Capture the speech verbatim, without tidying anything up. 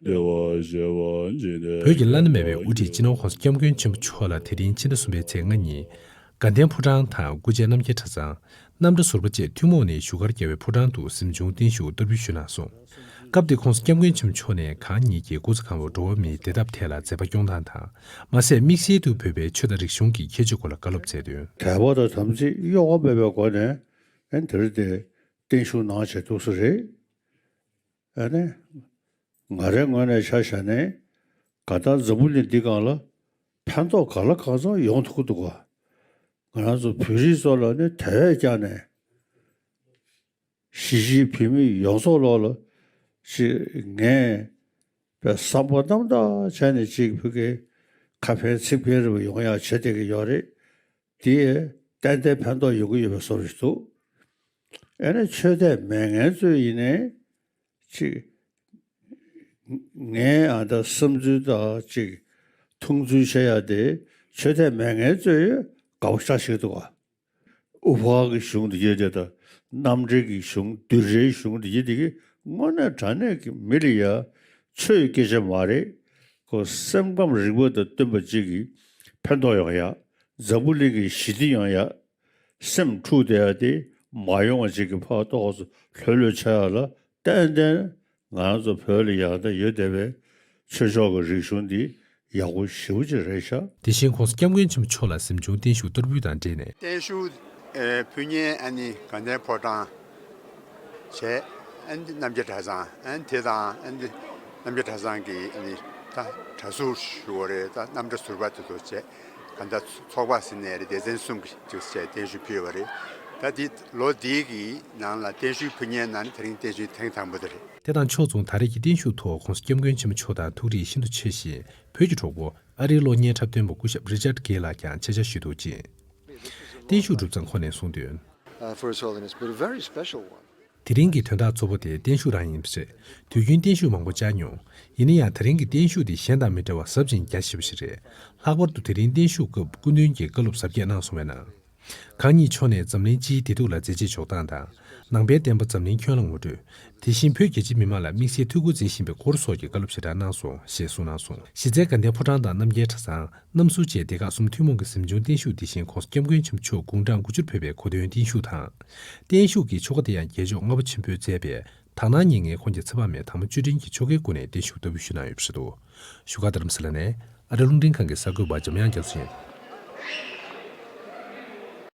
བདེ་བར་གཤེགས་པ་འཇིག་རྟེན། བོད་ཀྱི་བླ་ན་མེད་པའི་དབུ་ཁྲིད་སྤྱི་ནོར་༸གོང་ས་༸སྐྱབས་མགོན་ཆེན་པོ་མཆོག་ལ་དེ་རིང་ཕྱི་ཟླ་གསུམ་པའི་ཚེས་ལྔ་ཉིན། དགའ་ལྡན་ཕོ་བྲང་དང་སྐུ་བཅར་རྣམ་རྒྱལ་གྲྭ་ཚང་། གནམ་གྲྭ་ཟུར་པ་བཅས་ཐུན་མོང་ནས་བཞུགས་སྒར་རྒྱལ་བའི་ཕོ་བྲང་དུ་གཟིམ་ཆུང་བརྟན་བཞུགས་བསྟར་འབུལ་ཞུས་གནང་སོང་། སྐབས་དེར་༸གོང་ས་༸སྐྱབས་མགོན་ཆེན་པོ་མཆོག་ནས་གང་ཉིད་ཀྱི་སྐུ་ཚེ་གང་བོར་འགྲོ་བ་མིའི་བདེ་ཐབས་ཐད་ལ་མཛད་པ་སྐྱོང་སྟངས་དང་། མ་ཟད་དམིགས་བསལ་དུ་བོད་པའི་ཆོས་དང་རིག་གཞུང་གི་ཁྱད་ཆོས་སྐོར་ལ་བཀའ་སློབ་སྩལ་དོན། དད་པ་དང་དམ་ཚིག་གཡོ་བ་མེད་པའི་སྒོ་ནས་ཨེ་འདིར་དེ་བརྟན་བཞུགས་གནང་བྱས་འདུག་ས་རེད། ཨ་ནི། ང་རའི་ངོས་ནས་ཆ་བཞག་ནས་ག་ད་འཛམ་བུ་གླིང་འདི་སྒང་ལ་ཕན་ཐོགས་ག་ལ་གང་འཚམ་ཡོང་ཐུབ་ཀྱི་འདུག་ག་ང་རང་ཚོ་བོད་རིགས་ཚོ་ལ་ནི་དེ་བས་ཀྱང་ནས་གཞིས་བྱེས་བོད་མི་ཡོངས་རྫོགས་ལོག་ལ་ཅིག་ངས་པའི་བསམ་པ་རྣམ་དག་བྱས་ནས་ཅིག་བོད་ཀྱི་ཁ་ཕན་ཚིག་ཕན་རེ་བ་ཡོང་ཡག་བྱེད་བསྡད་ཀྱི་ཡོད་རེད། དེས་ཏན་ཏན་ཕན་ཐོགས་ཡོང་གི་ཡོད་པའི་བཟོ་འདྲ་ཞིག་འདུག་ཨེ་ནས་ཆོས་དད་མེད་མཁན་ཚོས་ཡིན་ནའི་ཅིག་ངའི་ཨ་ད་བསམ་ཚུལ་དང་ཅིག་མཐོང་ཚུལ་བཤད་ཡ་དེ་ཆོས་དད་མེད་མཁན་ཚོས་དགའ་པོ་ཞེ་དྲག་ཞིག་འདུག་ག་ཨུ་ཕག་གི་གཞུང་འདི་ཡོད་དེ་དང་གནམ་འདྲེ་གི་གཞུང་བདུད་འདྲེའི་གཞུང་འདི་ཡོད་དེ་གི་དངོས་གནས་དྲང་གནས་ཀྱི་མི་ལ་ཡ་ཆོས་ཀྱི་སྐད་ཆ་མ་རེད། ཁོ་སེམས་ཁམས་རིག་པ་དང་བསྟུན་པ་ཅིག་གིས་ཕན་ཐོགས་ཡོང་ཡ། འཛམ་བུ་གླིང་གི་ཞི་བདེ་ཡོང་ཡ། སེམས་འཁྲུག་བསྡད་ཡ་དེ་མ་ཡོང་བ་ཅིག་གི་ཕར་ཏོག་ཙམ་ལྷོད་ལྷོད་ཆགས་ཡ་ལ་ཏན་ཏན་ང་རང་ཚོ་བོད་ལ་ཡང་ད་ཡོད་བསྡད་པའི་ཆོས་ཕྱོགས་ཀྱི་རིག་གཞུང་འདི་ཡག་པོ་ཞེ་པོ་ཅིག་རེད་ཤག་དེ་བཞིན་༸གོང་ས་༸སྐྱབས་མགོན་ཆེན་པོ་མཆོག་ལ་གཟིམ་ཆུང་བརྟན་བཞུགས་བསྟར་འབུལ་དང་འབྲེལ་ནས། བརྟན་བཞུགས་ཨེ་ཕུལ་མཁན་ཨ་ནི་དགའ་ལྡན་ཕོ་བྲང་བྱས། ཨ་ནི་རྣམ་རྒྱལ་གྲྭ་ཚང་། ཨ་ནི་དེ་དང་ཨ་ནི་རྣམ་རྒྱལ་གྲྭ་ཚང་གི་ཨ་ནི་ད་གྲྭ་ཟུར་ཞུ་བ་རེད། ད་རྣམ་གྲྭ་ཟུར་པ་དེ་ཚོ་བྱས། གང་ལྟར་ཚོགས་པ་ཟིན་ནས་རེད། སྡེ་ཚན་གསུམ་གྱི་ཅིག་བྱས་བརྟན་བཞུགས་ཕུལ་བ་རེད། ད་འདི་ལོ་འདིའི་གི་ནང་ལ་བརྟན་བཞུགས་ཕུལ་མཁན་ནང་ནས་དེ་རིང་བརྟན་བཞུགས་ཐེངས་དང་པོ་དེ་རེད། དེ་དང་ཕྱོགས་མཚུངས་ད་རེས་ཀྱི་བརྟན་བཞུགས་ཐོག་༸གོང་ས་༸སྐྱབས་མགོན་ཆེན་པོ་མཆོག་དང་ཐུགས་རིག་ཤིན་ཏུ་ཆེ་ཞིང་བོད་ཀྱི་གྲོགས་པོ་ཨ་རིའི་གློག་བརྙན་འཁྲབ་སྟོན་པ་སྐུ་ཞབས་རི་ཅར་གྷེ་ལགས་ཀྱང་ཆེད་བཅར་ཞུས་འདུག་ཅིང་། བརྟན་བཞུགས་གྲུབ་མཚམས་ཁོ་ནས་གསུངས་དོན། Uh, for His Holiness, but a very special one. དེ་རིང་གི་དོན་དག་གཙོ་བོ་དེ་བརྟན་བཞུགས་རང་ཡིན་པ་རེད། དུས་རྒྱུན་བརྟན་བཞུགས་མང་པོ་བཅར་མྱོང་། ཡིན་ན་ཡང་དེ་རིང་གི་བརྟན་བཞུགས་དེ་གཞན་དང་མི་འདྲ་བར་ཟབ་ཅིང་རྒྱ་ཆེ་བ་ཞིག་རེད། ལྷག་པར་དུ་དེ་རིང་བརྟན་བཞུགས་སྐབས་སྐུ་མདུན་གྱིས་བཀའ་སློབ་ཟབ་རྒྱས་གནང་སོང་བའི་ནང་། གང་ཉིད་མཆོག་ནས་འཛམ་གླིང་སྤྱིའི་བདེ་སྡུག་ལ་མཛད་རྗེས་འཇོག་སྟངས་དང་། ནང་པའི་བསྟན་པ་འཛམ་གླིང་ཁྱོན་ལ་ངོ་སྤྲོད། དེ་བཞིན་བོད་རྒྱ་ཆེ་མི་མང་ལ་དམིགས་བསལ་ཐུགས་ཁུར་འཛིན་བཞིན་པའི་སྐོར་སོགས་ཀྱི་བཀའ་སློབ་ཞེ་དྲག་གནང་སོང་ཞེས་གསུངས་གནང་སོང་། གཞི་རྩའི་དགའ་ལྡན་ཕོ་བྲང་དང་རྣམ་རྒྱལ་གྲྭ་ཚང་། གནམ་ཟུར་བཅས་སྡེ་ཁག་གསུམ་ཐུན་མོང་གི་གཟིམ་ཆུང་བརྟན་བཞུགས་འདི་བཞིན་༸གོང་ས་༸སྐྱབས་མགོན་ཆེན་པོ་མཆོག་དགུང་གྲངས་དགུ་བཅུར་ཕེབས་པའི་གོ་སྟོན་བརྟན་བཞུགས་དང་། བརྟན་བཞུགས་ཀྱི་ཆོ་ག་དེ་ཡང་རྒྱལ་མཆོག་ལྔ་པ་ཆེན་པོས་མཛད་པའི་དག་སྣང་ཉེར་ལྔའི་འཁོར་གྱི་ཚེ་དཔག་མེད་དང་པོ་བཅུ་དྲིལ་གྱི་ཆོ་གའི་སྒོ་ནས་བརྟན་བཞུགས་བསྟར་འབུལ་ཞུས་གནང་ཡོད་པ་རེད་འདུག་བཞུགས་སྒར་རྡ་རམ་ས་ལ་ནས་ཨ་རི་རླུང་འཕྲིན་ཁང་གི་གསར་འགོད་པ་འཇམ་དབྱངས་རྒྱ་མཚོ་ཡིན།